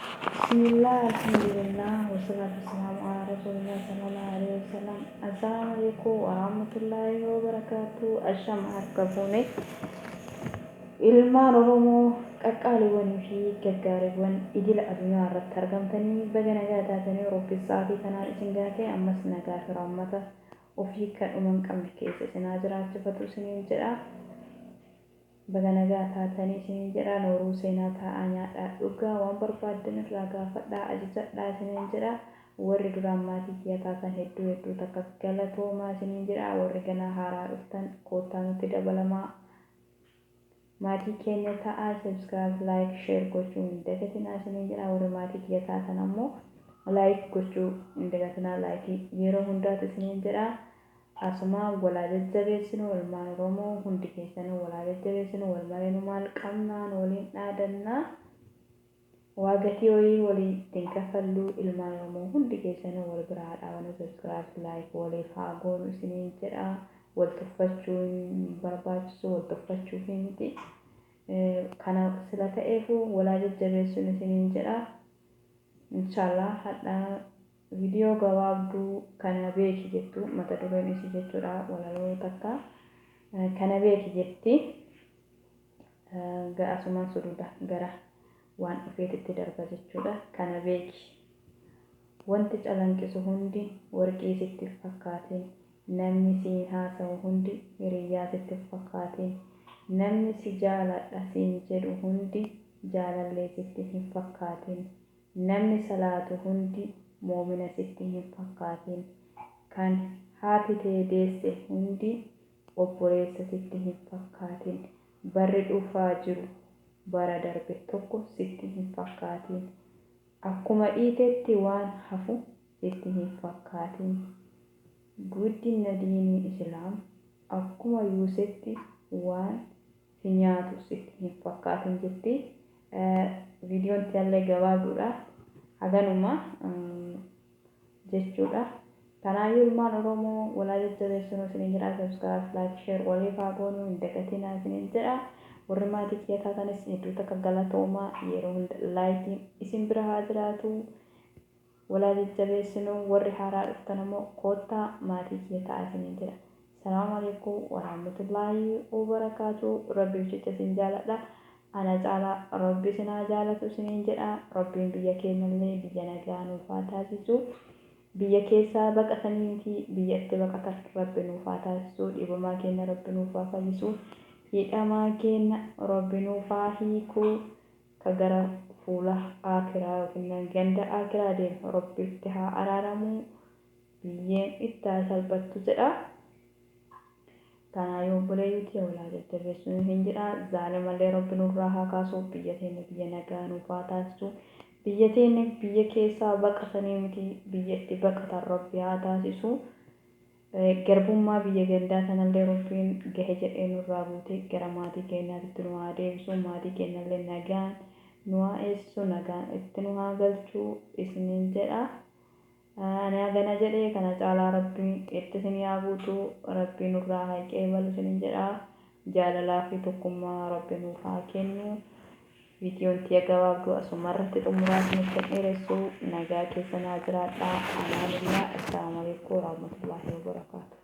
Bismillah, alhamdulillah, wasalaatu wasalaamu ala rasulillah sallallahu alaihi wasallam. Assalaamu alaikum warahmatullahi wabarakatuh. Ashama harka fuune. Ilmaan Oromoo qaqqaaliiwwanii fi gaggaariiwwan idila addunyaa irratti argamtanii baga nagaa taatanii Rabbi sa'aatii kanaan isin gaate ammas nagaa fi rahmata ofii kan dhuma hin qabne keessa isin haa jiraachifatu isiniin jedha. Baga nagaa taatanii isiniin jedha. Nooruu seenaa taa'aa nyaadhaa dhugaa waan barbaaddan irraa gaafadhaa ajajadhaa isiniin jedha. Warri duraan maatii kiyya taatan hedduu hedduu takka galatoomaa isiniin jedha. Warri ganaa haaraa dhuftan koottaa nutti dabalamaa. Maatii keenya ta'aa subscribe, like, share gochuu hin dagatinaa isiniin jedha. Warri maatii kiyya taatan ammoo like gochuu hin dagatinaa. Like yeroo hundaatu isiniin jedha. Asuma walaa jajjabeessinu ilmaan Oromoo hundi keessanuu walaa jajjabeessinu wal malee nu maal qabnaan waliin dhaadannaa. Waa gatii wayii walii ittiin kafalluu ilmaan Oromoo hundi keessanuu wal bira haa dhaabannu subscribe like waliif haa goonu isiniin jedha. Wal tuffachuu hin barbaachisu wal tuffachuufi miti. Kana sila ta'eefu walaa jajjabeessuun isiniin jedha. Inshaallah hadha Viidiyoo gabaabduu kana beeki jettu mata dureen isii jechuudha walaloo takka kana beeki jetti asumaan suduuda gara waan dhufeetitti darba jechuudha kana beeki wanti calanqisu hundi warqii sitti hin fakkaatin namni siin haasawu hundi hiriyyaa sitti hin fakkaatin namni si jaaladha siin jedhu hundi jaalallee sitti hin fakkaatin Namni salaatu hundi mu'mina sitti hin fakkaatin. Kan haati tee deesse hundi obboleessa sitti hin fakkaatin. Barri dhufaa jiru bara darbe tokko sitti hin fakkaatin. Akkuma dhiitetti waan hafu sitti hin fakkaatin. Guddinna diinii Islaam akkuma yuusetti waan si nyaatu sitti hin fakkaatin jetti. Viidiyoon tiyallee gabaabduudha. Haganuma jechuudha. Kanaayyuu ilmaan Oromoo walaa jajjabeessinu isiniin jedha. Subscribe, like, share waliif haa goonu hin dagatinaa isiniin jedha. Warri maatii kiyya taatanis hedduu takka galatoomaa yeroo hunda laayikiin isin bira haa jiraatu. Walaa jajjabeessinu warri haaraa dhuftan ammoo koottaa maatii kiyya ta'aa isiniin jedha. Salaamu alaikum warahmatullaahi wabarakaatu. Rabbiif jecha isin jaaladha. Ana caalaa Rabbi isin haa jaalatu isiniin jedha. Rabbiin biyya keenyallee biyya nagaa nuuf haa taasisu. Biyya keessaa baqatanii miti biyya itti baqatan Rabbi nuuf haa taasisu. Dhibamaa keenya Rabbi nuuf haa fayyisu. Hidhamaa keenya Rabbi nuuf haa hiiku. Ka gara fuula aakiraa yookiin ganda aakiraa deemu Rabbi itti haa araaramu. Biyyeen itti haa salphattu jedha. Kanaayyuu obboleeyyii tiyya wal haa jajjabeessinu hin jedha. Zaalimallee Rabbi nurraa haa kaasu. Biyya teenya biyya nagaa nuuf haa taasisu. Biyya teenya biyya keessaa baqatanii miti biyya itti baqatan Rabbi haa taasisu. Garbummaa biyya gandaa tanallee Rabbiin gahe jedhee nurraa guutee gara maatii keenyaatitti nu haa deebisu. Maatii keenyallee nagaan nu haa eessisu, nagaan itti nu haa galchu isiniin jedha. Ani hagana jedhe kana caalaa Rabbiin itti isin haa guutu, Rabbi nurraa haa qeebalu isiniin jedha. Jaalalaa fi tokkummaa Rabbi nuuf haa kennu. Viidiyoon tiyya gabaabduu asuma irratti xumuraa isinitti hin dheeressu. Nagaa keessa naa jiraadhaa. Amaanillah. Assalaamu alaikum warahmatullaahi wabarakaatuh.